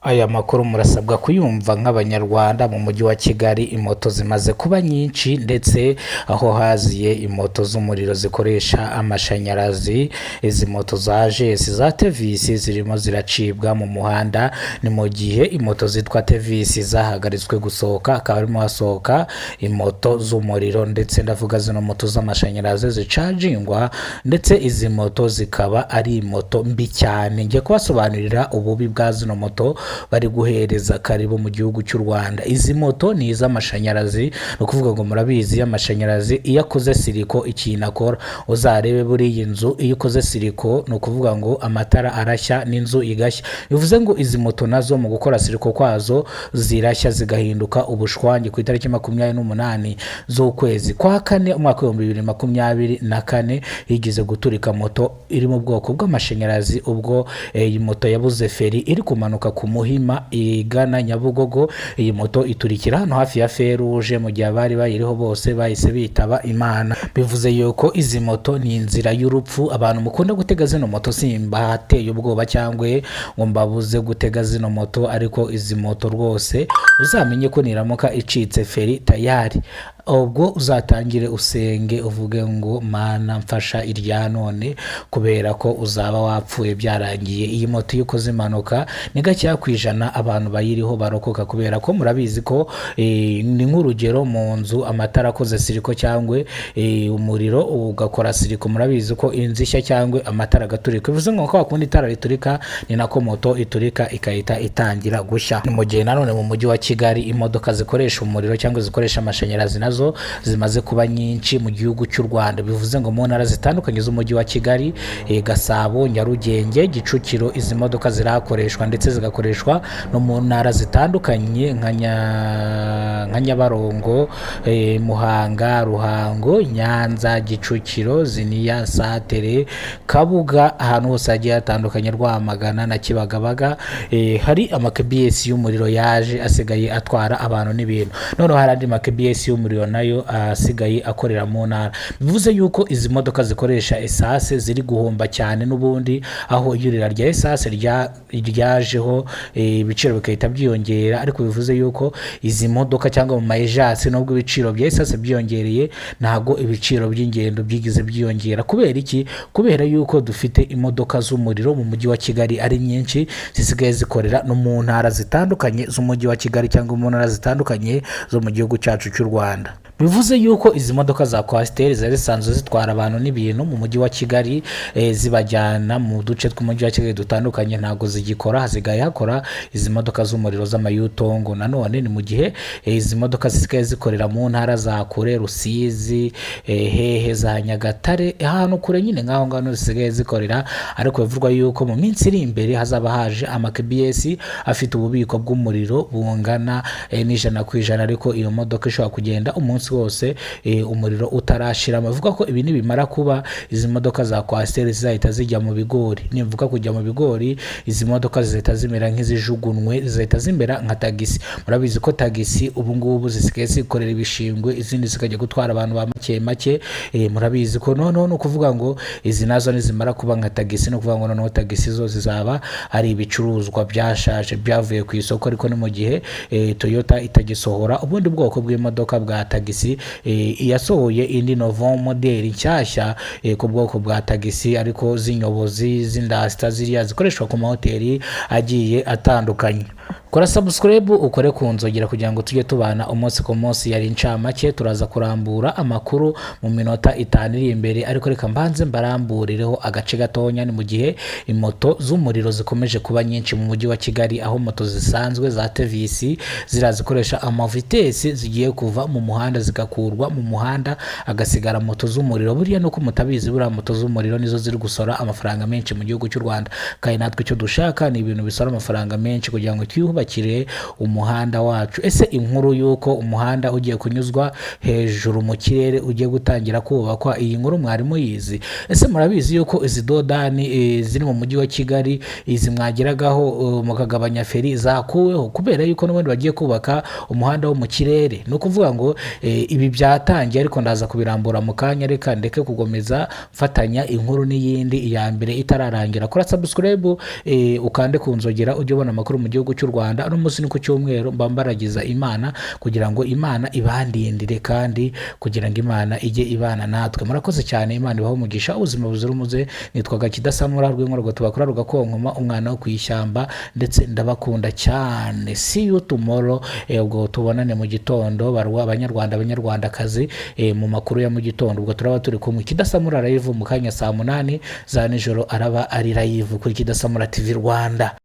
Aya makuru murasabwa kuyumva nk'Abanyarwanda. Mu mujyi wa Kigali imoto zimaze kuba nyinshi, ndetse aho haziye imoto z'umuriro zikoresha amashanyarazi. Izi moto za jesi za tevisi zirimo ziracibwa mu muhanda. Ni mu gihe imoto zitwa tevisi zahagaritswe gusohoka, hakaba harimo hasohoka imoto z'umuriro, ndetse ndavuga zino moto z'amashanyarazi zicagingwa. Ndetse izi moto zikaba ari moto mbi cyane. Ngiye kubasobanurira ububi bwa zino moto bari guhereza karibu mu gihugu cy'u Rwanda. Izi moto ni iz'amashanyarazi, ni ukuvuga ngo murabizi iyo amashanyarazi iyo akoze siriko ikintu akora. Uzarebe buriya inzu iyo ukoze siriko, ni ukuvuga ngo amatara arashya n'inzu igashya. Bivuze ngo izi moto nazo mu gukora siriko kwazo zirashya zigahinduka ubushwangi. Ku itariki 28 z'ukwezi kwa kane, umwaka w'2024, yigeze guturika moto iri mu bwoko bw'amashanyarazi, ubwo iyi moto yabuze feri iri kumanuka ku Muhima igana Nyabugogo. Iyi moto iturikira hano hafi ya feruje, mu gihe abari bayiriho bose bahise bitaba Imana. Bivuze yuko izi moto ni inzira y'urupfu. Abantu mukunda gutega zino moto, simbateye ubwoba cyangwa ngo mbabuze gutega zino moto, ariko izi moto rwose uzamenye ko niramuka icitse feri, tayari ubwo uzatangire usenge uvuge ngo: "Mana, mfasha irya none", kubera ko uzaba wapfuye byarangiye. Iyi moto iyo ukoze impanuka, ni gakeya ku ijana abantu bayiriho barokoka, kubera ko murabizi ko ni nk'urugero mu nzu amatara akoze siriko cyangwa umuriro ugakora siriko, murabizi ko inzu ishya cyangwa amatara agaturika. Bivuze ngo kwa kundi itara riturika, ni nako moto iturika igahita itangira gushya. Ni mu gihe nanone mu mujyi wa Kigali imodoka zikoresha umuriro cyangwa zikoresha amashanyarazi nazo zimaze kuba nyinshi mu gihugu cy'u Rwanda. Bivuze ngo mu ntara zitandukanye z'umujyi wa Kigali, Gasabo, Nyarugenge, Kicukiro, izi modoka zirahakoreshwa, ndetse zigakoreshwa no mu ntara zitandukanye nka Nyabarongo, Muhanga, Ruhango, Nyanza, Kicukiro, Ziniya, Satere, Kabuga, ahantu hose hagiye hatandukanye, Rwamagana na Kibagabaga. Hari amakebiyesi y'umuriro yaje asigaye atwara abantu n'ibintu. Noneho hari andi makebiyesi y'umuriro nayo asigaye akorera mu ntara. Bivuze yuko izi modoka zikoresha esase ziri guhomba cyane n'ubundi, aho iyurira rya esase ryajeho, ibiciro bigahita byiyongera. Ariko bivuze yuko izi modoka cyangwa mu mayejasi, nubwo ibiciro bya esase byiyongereye, ntabwo ibiciro by'ingendo byigeze byiyongera. Kubera iki? Kubera yuko dufite imodoka z'umuriro mu mujyi wa Kigali ari nyinshi, zisigaye zikorera no mu ntara zitandukanye z'umujyi wa Kigali cyangwa mu ntara zitandukanye zo mu gihugu cyacu cy'u Rwanda. Bivuze yuko izi modoka za kwasiteri zari zisanzwe zitwara abantu n'ibintu mu mujyi wa Kigali, zibajyana mu duce tw'umujyi wa Kigali dutandukanye, ntabwo zigikora. Hasigaye hakora izi modoka z'umuriro z'amayutongo. Nanone ni mu gihe izi modoka zisigaye zikorera mu ntara za kure, Rusizi, hehe, za Nyagatare, ahantu kure nyine nk'aho ngaho zisigaye zikorera. Ariko bivugwa yuko mu minsi iri imbere hazaba haje amakebiyesi afite ububiko bw'umuriro bungana n'100%, ariko iyo modoka ishobora kugenda umunsi wose umuriro utarashiramo. Bivuga ko ibi nibimara kuba, izi modoka za kwasiteri zizahita zijya mu bigori. Nimvuga kujya mu bigori, izi modoka zizahita zimera nk'izijugunwe, zizahita zimera nka tagisi. Murabizi ko tagisi ubu ngubu zisigaye zikorera ibishingwe, izindi zikajya gutwara abantu ba make make. Murabizi ko noneho ni ukuvuga ngo izi nazo nizimara kuba nka tagisi, ni ukuvuga ngo noneho tagisi zo zizaba ari ibicuruzwa byashaje byavuye ku isoko. Ariko ni mu gihe Toyota itagisohora ubundi bwoko bw'imodoka bwa tagisi. Yasohoye indi nouveau modèle nshyashya ku bwoko bwa tagisi, ariko z'inyobozi z'indasita ziriya zikoreshwa ku mahoteli agiye atandukanye. Kora subscribe, ukore ku nzogera kugira ngo tujye tubana umunsi ku munsi. Yari incamake, turaza kurambura amakuru mu minota 5 iri imbere, ariko reka mbanze mbaramburireho agace gatonya. Ni mu gihe moto z'umuriro zikomeje kuba nyinshi mu mujyi wa Kigali, aho moto zisanzwe za tevisi ziriya zikoresha amavitesi zigiye kuva mu muhanda, zigakurwa mu muhanda, hagasigara moto z'umuriro. Buriya nuko mutabizi, buriya moto z'umuriro nizo ziri gusora amafaranga menshi mu gihugu cy'u Rwanda, kandi natwe icyo dushaka ni ibintu bisora amafaranga menshi kugira ngo twiyubakire. Batwubakire umuhanda wacu. Ese inkuru y'uko umuhanda ugiye kunyuzwa hejuru mu kirere ugiye gutangira kubakwa, iyi nkuru mwari muyizi? Ese murabizi yuko izi dodani ziri mu mujyi wa Kigali, izi mwageragaho mukagabanya feri, zakuweho kubera yuko n'ubundi bagiye kubaka umuhanda wo mu kirere? Ni ukuvuga ngo ibi byatangiye, ariko ndaza kubirambura mu kanya. Reka ndeke kugomeza mfatanya inkuru n'iyindi, iya mbere itararangira. Kora subscribe, ukande ku nzogera, ujye ubona amakuru mu gihugu cy'u Rwanda. Uno munsi ni ku cyumweru, mba mbaragiza Imana kugira ngo Imana ibandindire kandi kugira ngo Imana ijye ibana natwe. Murakoze cyane, Imana ibahe umugisha, ubuzima buzira umuze. Nitwaga Kidasamura Rw'inkorogo, tubakora rugakonkoma, umwana wo ku ishyamba, ndetse ndabakunda cyane. See you tomorrow. Ubwo tubonane mu gitondo, barwa Abanyarwanda, Abanyarwandakazi, mu makuru ya mu gitondo. Ubwo turaba turi kumwe Kidasamura live mu kanya, saa 8 za nijoro araba ari live kuri Kidasamura TV Rwanda.